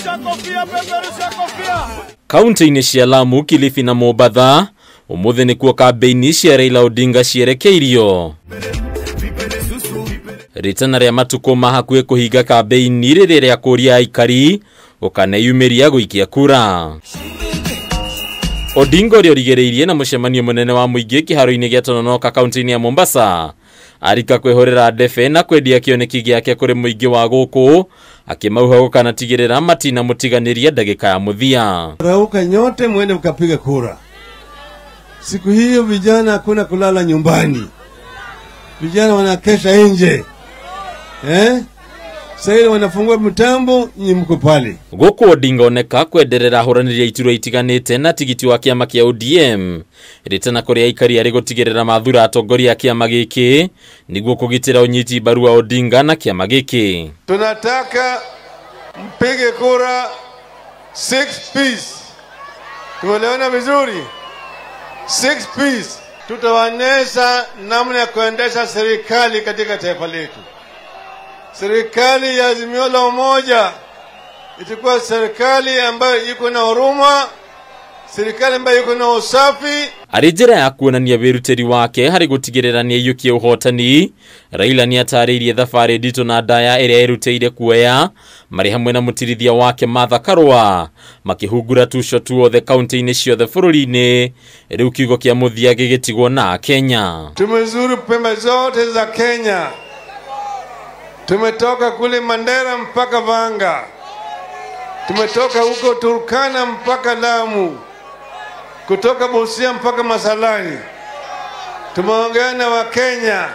Peperusha kofia, peperusha kofia. Kaunti-inĩ cia Lamu, Kilifi na Mombatha ũmũthĩ nĩkuo kambĩini cia Raila Odinga cierekeirio. Rĩtana rĩa matukũ ma hakuhĩ kũhinga kambĩini rĩrĩ rĩa kũria aikari gũkaneyumĩria gũikia kura. Odinga ũrĩa ũrigĩrĩirie na mũcemanio mũnene wa mũingĩ kĩharo-inĩ gĩa Tononoka kaunti-inĩ ya Mombasa arika kwĩhũrĩra ndebe na kwendia kĩoneki gĩake kũrĩ mũingĩ wa gũkũ akĩmauha gũkanatigĩrĩra matinamũtiganĩria ndagĩka ya mũthia. Rauka nyote mwende mkapiga kura. Siku hiyo vijana hakuna kulala nyumbani. Vijana wanakesha nje. Sasa wanafungua mtambo nyinyi mko pale. Gũkũ Odinga oneka kwenderera ahũranĩria iturwa itiganĩte na tigiti wa kĩama kĩa ODM rĩtana kũrĩ aikari arĩ gũtigĩrĩra mathura atongoria a kĩama gĩkĩ nĩguo kũgitĩra ũnyiti mbaru wa Odinga na kĩama gĩkĩ. Tunataka mpige kura 6 piece. Tumeelewana vizuri? 6 piece. Tutawaonyesha namna ya kuendesha serikali katika taifa letu. Serikali ya Azimio la Umoja itakuwa serikali ambayo iko na huruma, serikali ambayo iko na usafi. Arĩ njĩra ya kuonania wĩrutĩri wake harĩ gũtigĩrĩra nĩaiyũkia ũhotani, Raila nĩatarĩirie thabarĩ nditũ na ndaya ĩrĩa erutĩire kuoya marĩ hamwe na mũtirithia wake Martha Karua makĩhungura tuco tuothe kaunti-inĩ ciothe bũrũri-inĩ. Rĩu kiugo kĩa mũthia gĩgĩtigwo na Kenya. Tumezuru pembe zote za Kenya. Tumetoka kule Mandera mpaka Vanga. Tumetoka huko Turkana mpaka Lamu. Kutoka Busia mpaka Masalani. Tumeongea na Wakenya,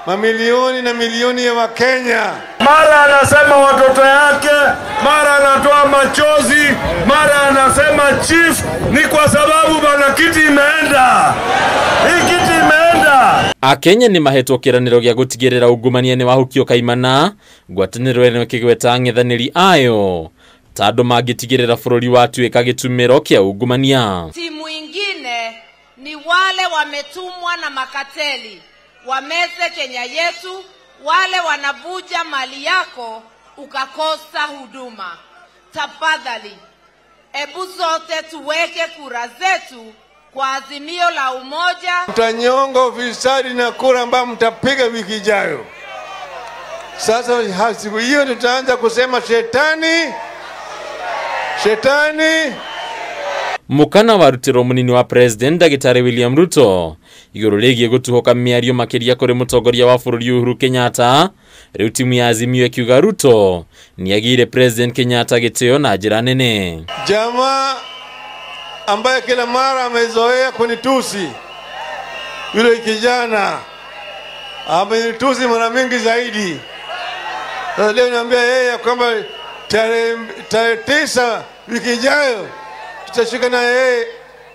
mamilioni na milioni ya Wakenya. Mara anasema watoto yake, mara anatoa machozi, mara anasema chief, ni kwa sababu bana kiti imeenda. Hii kiti imeenda. Akenya nĩ mahetwo kĩranĩro gĩa gũtigĩrĩra ungumania nĩ wahukio kaimana, ngwatanĩro ĩno ĩkĩgweta ang'ethanĩri ayo ta andũ mangĩtigĩrĩra bũrũri watuĩka gĩtumĩro kĩa ungumania. Timu ingine ni wale wametumwa na makateli wameze Kenya yetu, wale wanavuja mali yako ukakosa huduma. Tafadhali, ebu zote tuweke kura zetu kwa Azimio la Umoja. Mtanyonga ufisadi na kura ambayo mtapiga wiki ijayo. Sasa siku hiyo tutaanza kusema shetani, shetani. Mukana warutĩrwo mũnini wa President Ndagĩtarĩ William Ruto igũrũ rĩgiĩ gũtuhoka mĩario makĩria kũrĩ mũtongoria wa bũrũri Uhuru Kenyatta. Rĩu timu ya Azimio ĩkiuga Ruto nĩagĩire President Kenyatta gĩtĩo na njĩra nene. Jamaa ambaye kila mara amezoea kunitusi, yule kijana amenitusi mara mingi zaidi. Sasa leo niambia yeye kwamba tarehe 9 wiki ijayo tutashika na yeye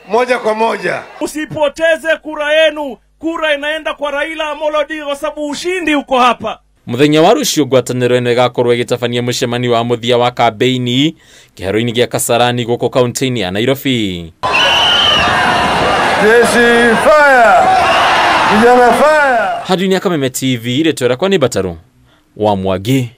moja kwa moja. Usipoteze kura yenu, kura inaenda kwa Raila Amolo Odinga kwa sababu ushindi uko hapa. Mũthenya wa rũciũ ngwatanĩro ĩno ĩgakorwo ĩgĩtabania mũcemanio wa mũthia wa kambĩini kĩharo-inĩ gĩa Kasarani gũkũ kaunti-inĩ ya Nairobi. Jeshi fire! Vijana fire! Hadi ni Kameme TV, rĩtwa rĩakwa nĩ Mbataru wa Mwangi.